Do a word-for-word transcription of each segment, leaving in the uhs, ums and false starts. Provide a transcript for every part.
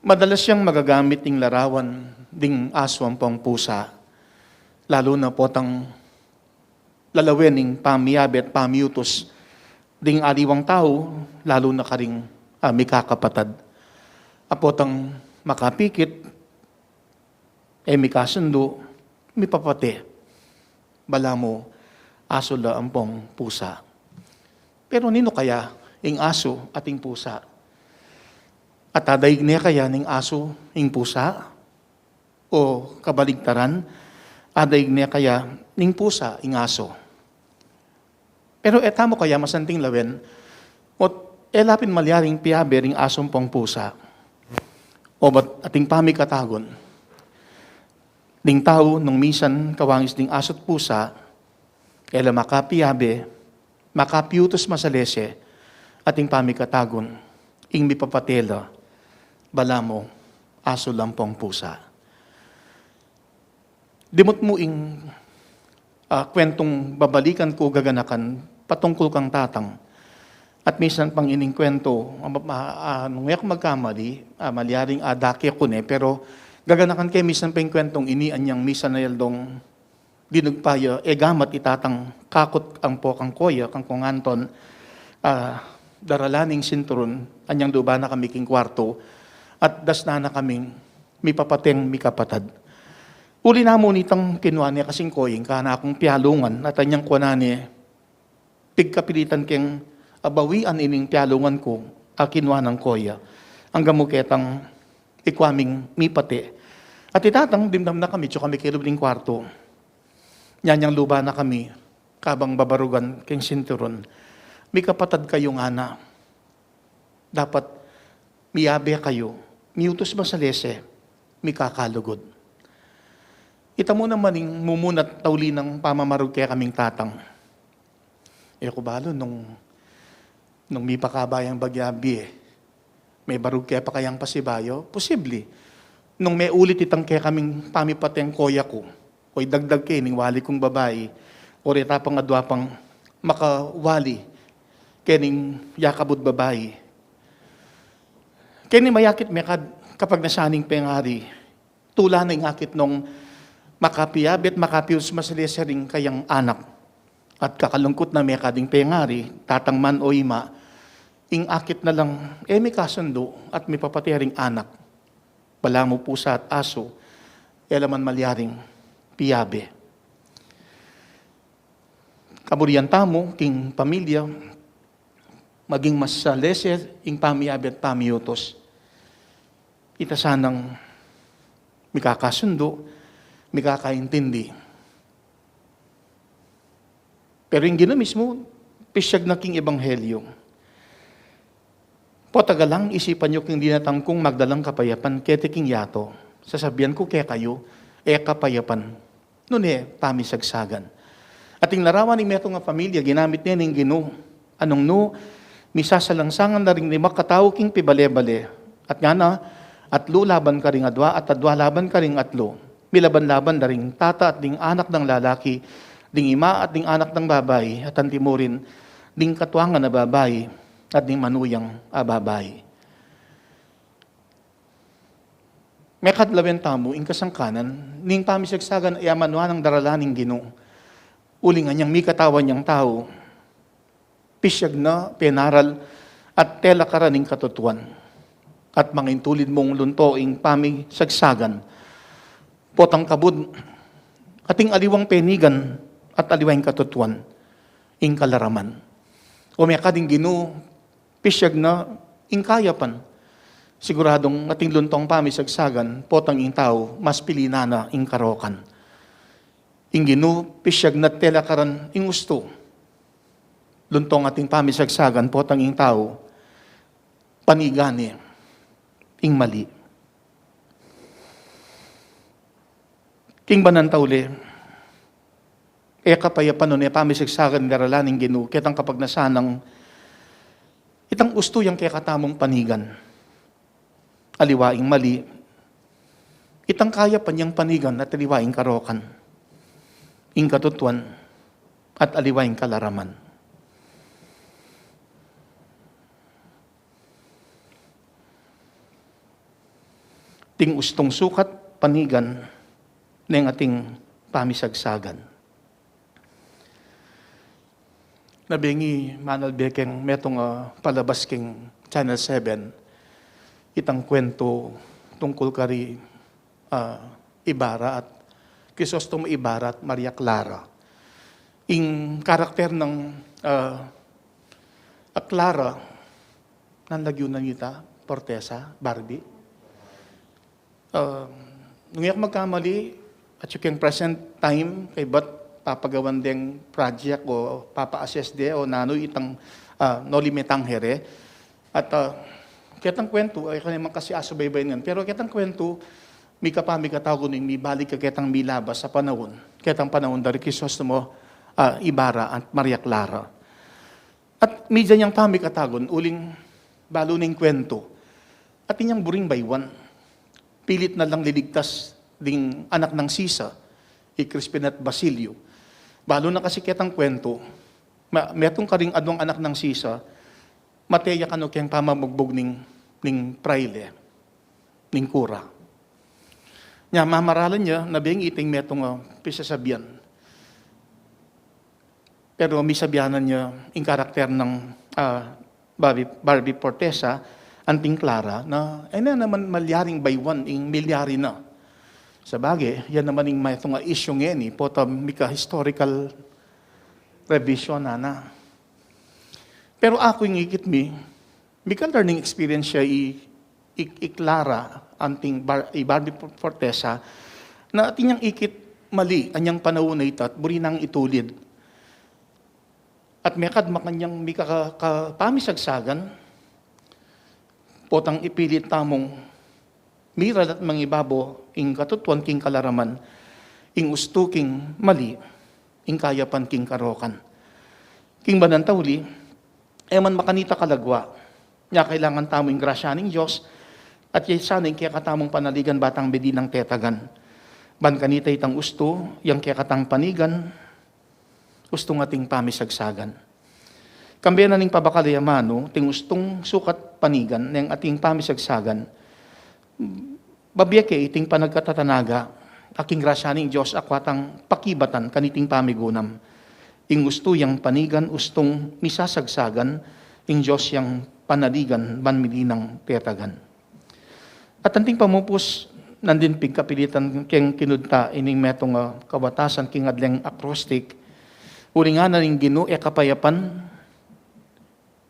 Madalas yang magagamit ing larawan ding asu ampong pusa, lalu na potang lalawen ing pamiabe at pamiutus ding aliwang tau, lalu na karing, ah, mikakapatad. A potang makapikit, e mikasundu, mipapate. Balamu, asu la ampong pusa. Pero ninu kaya ing asu at ing pusa? At adaig ne kaya ning asu ing pusa? O kabaligtaran, adaig ne kaya ning pusa ing asu? Pero e tamu kaya masanting lawen, ot e la pin malyaring piabe ring asu ampong pusa? Obat ating pamikatagun ding tau nung misan kawangis ding asu't pusa, e la makapiabe, makapiutus masalese, ating pamikatagun, ing mipapate la, balamu, asu la ampong pusa. Dimut mu ing, ah, kwentung babalikan ku gaganakan patungkul kang tatang. At misan pang ining kwentu, ah, ah, nung e ku magkamali, ah, malyaring adake ku ne, pero gaganakan ke misan pa ing kwentung ini, anyang misan a yaldong dinugpa ya, e gamat i tatang kakut ampo kang koya, kang Kong Anton, ah, darala ne ing sinturun, anyang luba na kami king kwartu, at dasnan na kaming mipapateng mikapatad. Uli na mu nitang kinua ne kasing koya ing kanakung pialungan, at anyang kuanan ne, pigkapilitan keng abawian ining pialungan ku, a kinua nang koya. Anggang mu ketang ikua ming mipate. At i tatang dimdam na kami, atsu kami kelub ning kwartu. Nyanyang luba na kami, kabang babarugan keng sinturun. Mikapatad kayu ngana. Dapat miyabe kayu, miutus masalese, mikakalugud. Ita mu naman ing mumunat tauli nang pamamarug kekaming tatang. E ku balu nung, nung mipakaba yang bagya bie, mebarug ke pa kayang pasibayu? Posibli. Nung meulit itang kekaming pamipateng koya ku, o idagdag ke ning wali kung babai, o reta pang adua pang makawali kening yakabud babai. Keni mayakit mekad kapagnasan ning pengari, tula na ing akit nung makapiabe at makapiutus masalese ring kayang anak. At kakalungkut na mekad ing pengari, tatang man o ima, ing akit na lang e mikasundu at mipapate ring anak. Balamu pusa at asu, e la man malyaring piabe. Kaburian tamu king pamilya, maging masalese ing pamiabe at pamiutus. Ita sanang mikakasundu, mikakaintindi. Pero ing Ginu mismu, pisyag na king ebanghelyo. Potang alang isipan yu king dinatang kung magdalang kapayapan keti king yatu. Sasabian ku kekayu, e kapayapan, nune pamisagsagan. At ing larawan ning metung a pamilya, ginamit ne ning Ginu, a nung nu, misasalangsangan na ring lima katau king pibale-bale. At ngana, atlu laban karing adua, at adua laban karing atlu. Milaban-laban da ring tata at ding anak dang lalaki, ding ima at ding anak dang babai, at antimurin, ding katuangan a babai, at ding manuyang a babai. Mekad lawen tamu ing kasangkanan ning pamisagsagan a manuan nang darala ning Ginu. Uling anyang mikatawan yang tau, pisyag na, penaral, at telakaran ing katutuan. At mangintulid mung lunto ing pamisagsagan, potang kabud, ating aliwang penigan, at aliwa ing katutuan, ing kalaraman. O mekad ing Ginu, pisyag na ing kayapan. Siguradung ating luntong pamisagsagan, potang ing tau, mas pili na na ing karokan. Ing Ginu, pisyag na telakaran ing ustu. Luntong ating pamisagsagan, potang ing tau, panigan ne ing mali. King banan tauli, e kapayapan nune pamisagsagan darala ning Ginu, ketang kapagnasan nang itang ustu yang kekatamung panigan. Aliwa ing mali, itang kayapan yang panigan at aliwa ing karokan, ing katutuan, at aliwa ing kalaraman. Ting ustung sukat panigan neng ating pamisagsagan. Nabengi manalbe keng metung a palabas keng Channel seven, itang kuwentu tungkul kari, ah, Ibarra at Crisostomo Ibarra at Maria Clara. Ing karakter nang, ah, a Clara, nanu lagyu na nita, Fortesa, Barbie. Ah, nung e ku magkamali, atyu keng present time, kaybat papagawan deng project o papa-assess de o nanu itang, ah, nolimitang here. At, ah, ketang kuwentu, e ku naman kasi asubaybayan ngan. Pero ketang kuwentu, mika pa, mikatagun ing mibalik ka ketang milabas a panaun. Ketang panaun da ri Crisostomo, ah, Ibarra at Maria Clara. At media nang pamikatagun, uling balu neng kuwentu. At inyang buring baywan, pilit na lang liligtas ding anak nang sisa, i Crispin at Basilio. Balu na kasi ketang kuwentu, ma-, metung karing adwang anak nang sisa, mate ya kanu keng pamabugbug ning, ning praile, ning kura. Nya, mamaralan ya, nabengi iting metung a pisasabian. Pero misabianan ya ing karakter nang, ah, Barbie, Barbie Fortesa, anting Clara, na, e na naman malyaring baywan ing milyari na. Sabagay, yan naman ing metung a issue ngeni, pota mika historical revision na na. Pero aku ing ikit mi, mika learning experience ya i, i, i Clara, anting Bar-, i Barbie Fortesa, na atin yang ikit mali anyang panaun a ita at buri nang itulid. At mekad makanyang mika ka, ka pamisagsagan, potang ipilit tamung miral at mangibabo ing katutuan king kalaraman, ing ustu king mali, ing kayapan king karokan. King banal a tauli, e man makanita kalagwa, nya kailangan tamu ing grasya ning Dios, at ya sana ing kekatamung panaligan ba tang medi nang tetagan. Ban kanita itang ustu, yang kekatang panigan, ustung ating pamisagsagan. Kambe na ning pabakal a amanu, ting ustung sukat panigan neng ating pamisagsagan, babie ke iting panagkatatanaga, a king grasya ning Dios akwa tang pakibatan kaniting pamigunam. Ing ustu yang panigan ustung misasagsagan, ing Dios yang panaligan ban medi nang tetagan. At anting pamupus, nandin pigkapilitan keng kinudta ining metung a kawatasan king adleng acrostic, uling ngana ning Ginu e kapayapan,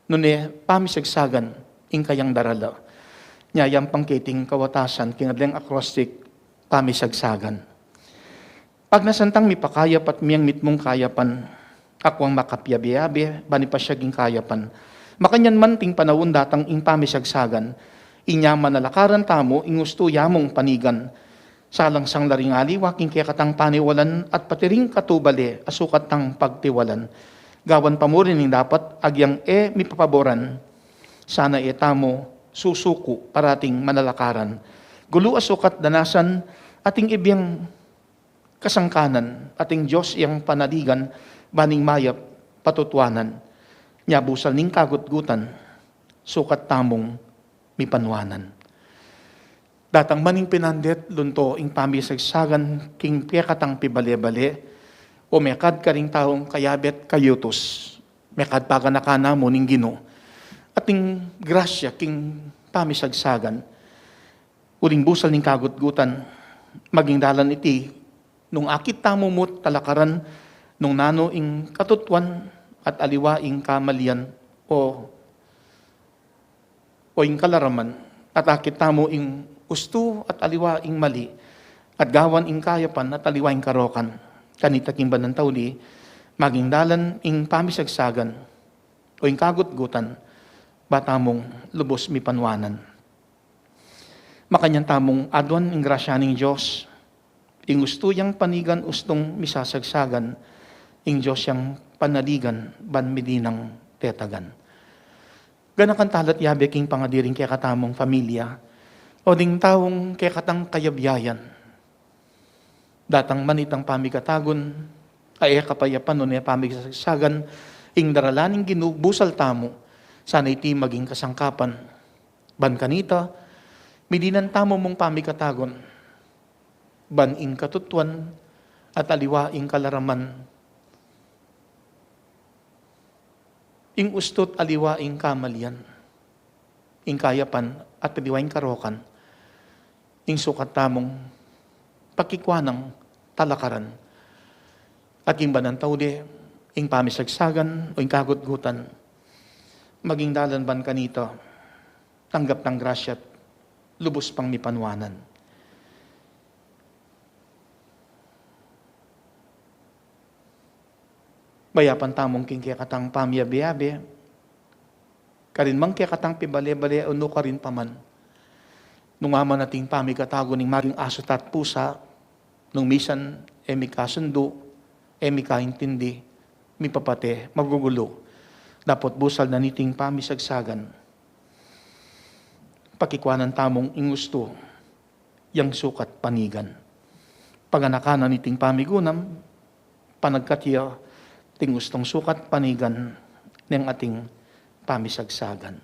nune pamisagsagan ing kayang darala. Nya yampang ke iting kawatasan king adleng acrostic, pamisagsagan. Pagnasan tang mipakayap at miyang mitmung kayapan, akwang makapiabe-abe, ban ipasyag ing kayapan. Makanyan man ting panaun datang ing pamisagsagan, inya manalakaran tamu ing ustu ya mung panigan. Salang sangla ring aliwa king kekatang paniwalan at pati ring katubale a sukat tang pagtiwalan. Gawan pa mu rin ing dapat agyang e mipapaboran, sana e tamu susuku parating manalakaran. Gulu a sukat danasan ating ibiyang kasangkanan, ating Dios yang panaligan, ban ing mayap patutuanan. Nya busal ning kagutgutan, sukat tamung mipanuanan. Datang man ing pinandet, lunto ing pamisagsagan king kekatang pibale-bale, o mekad karing taung kayabe at kayutus, mekad paganakan na mu ning Ginu. Ating grasya king pamisagsagan, uling busal ning kagutgutan, maging dalan iti, nung akit tamu mu't talakaran, nung nanu ing katutuan at aliwa ing kamalian, o, o ing kalaraman, at akit tamu ing ustu at aliwa ing mali, at gawan ing kayapan at aliwa ing karokan. Kanita king banal a tauli, maging dalan ing pamisagsagan, o ing kagutgutan, ba tamung lubus mipanuanan. Makanyan tamung aduan ing grasya ning Dios, ing ustu yang panigan ustung misasagsagan, ing Dios yang panaligan ban medi nang tetagan. Ganakan tala't yabe king pangadiring kekatamung familia, o ding taung kekatang kayabyayan. Datang man itang pamikatagun, a e kapayapan nune pamisagsagan, ing darala ning Ginu busal tamu, sana iti maging kasangkapan. Ban kanita, Midinan tamu mung pamikatagun, ban ing katutuan at aliwa ing kalaraman, ing ustu't aliwa ing kamalian, ing kayapan at aliwa ing karokan, ing sukat tamung pakikuanang talakaran. At ing ban nang taude, ing pamisagsagan o ing kagutgutan, maging dalan ban kanita, tanggap nang grasya't lubus pang mipanuanan. Bayapan tamung king kekatang pamiabe-abe, karin mang kekatang pibale-bale o nu karin pa man. Nung aman ating pamikatagun ing maging asu ta't pusa, nung misan e mikasundu, e mikaintindi, mipapate, magugulu. Dapot busal na niting pamisagsagan, pakikuanan tamung ing ustu yang sukat panigan. Paganakan na niting pamigunam, panagkat ya ting ustung sukat panigan neng ating pamisagsagan.